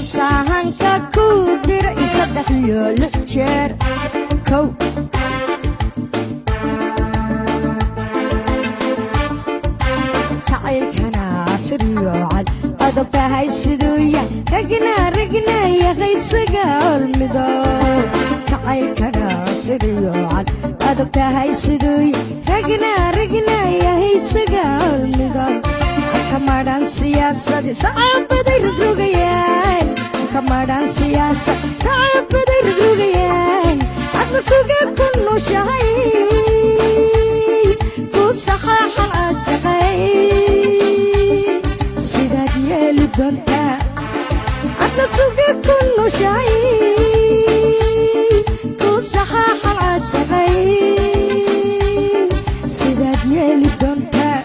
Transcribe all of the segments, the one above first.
Sahanka ku diray 3 iyo 6 jeer kow. Jacaylkana siriyo cad adag tahay siduu yahay, ragna ragna yahay sagaal midood. Jacaylkana siriyo cad adag tahay siduu yahay, ragna ragna yahay sagaal midood. Kamadhan siyaasadi sacabaday rogrogayaan, kamadhan siyaasad sacabaday rogrogayaan. Adna suga ku nooshahay ku saxaaxan caashaqay, sidaad yeeli doontaa? Adna suga ku nooshahay ku saxaaxan caashaqay, sidaad yeeli doontaa?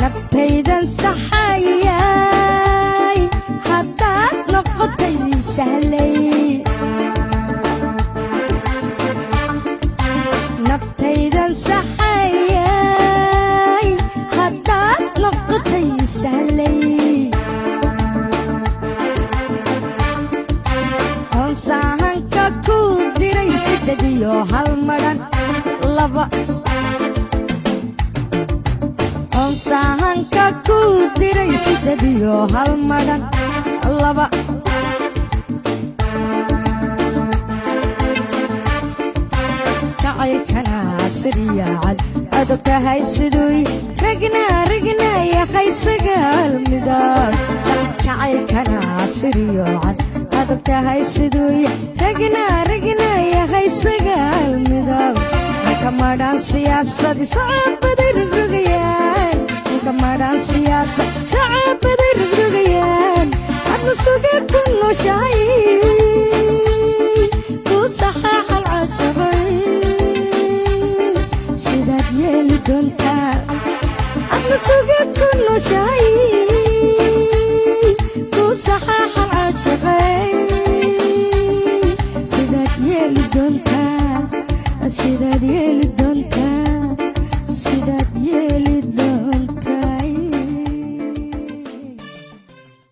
Nabtaydan saxayay haddaad noqotay sahlay, naftaydan saxayay haddaad noqotay sahlay. Oon sahanka ku diray 8 iyo 1 madhan 2, oon sahanka ku diray 8 iyo 1 madhan 2. Jacaylkana siriya cad adag tahay siduu ragna ragna yahay sagaal midood. Jacaylkana siriyo cad adag tahay siduu ragna ragna yahay sagaal midood. Kamadhaan siyaasadi sacabaday rogrogayaan, kamadhaan siyaasad sacabaday rogrogayaan. Adna suge ku nooshahay ku saxaaxal cadsabay, sidaad yeeli doontaa? Adna suge ku nooshahay.